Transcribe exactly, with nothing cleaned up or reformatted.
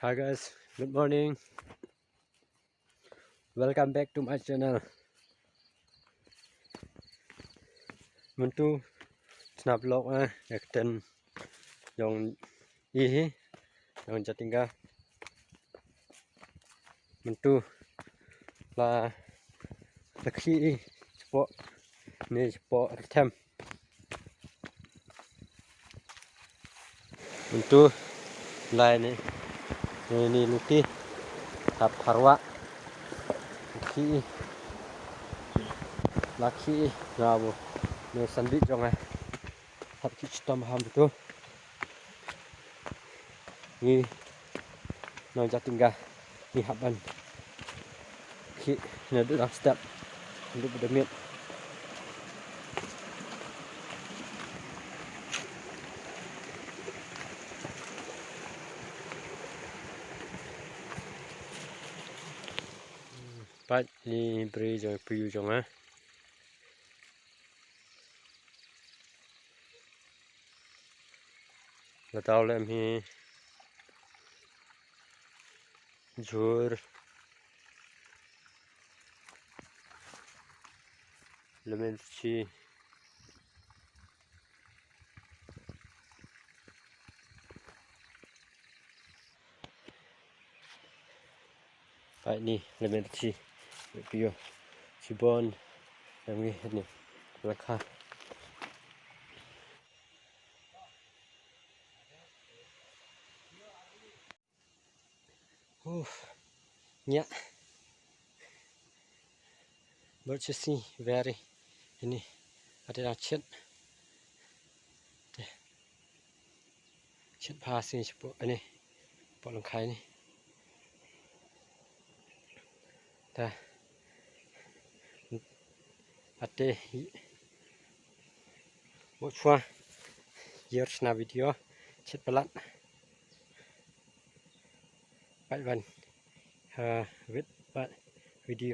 Hi guys, good morning. Welcome back to my channel. Mynta sngap lok eh, ekten jong i hi, jong Jatinga. Mynta la la khih i, chapoh ni chapoh rthem. Mynta lai ni, ni, ni luti hap harwa. Khih i, la khih i, na bu ni sanbi jong eh. Hap khih chitom ham tu. Ngi nong Jatinga ngi hap ban khih na dang step, na dang miet. Pat ni bri jong piu jong eh. La dau lem hi jhur lemon chi. Ai ni lemon chi pio chibon em ngi ni lakha. Uf, nya. Bot chi si very ini ada na chet. Chet pha si chapoh ini, poh longkhai ni. Ta ate bot chwa yer sna video chet palat. Pat ban ha wit pat video.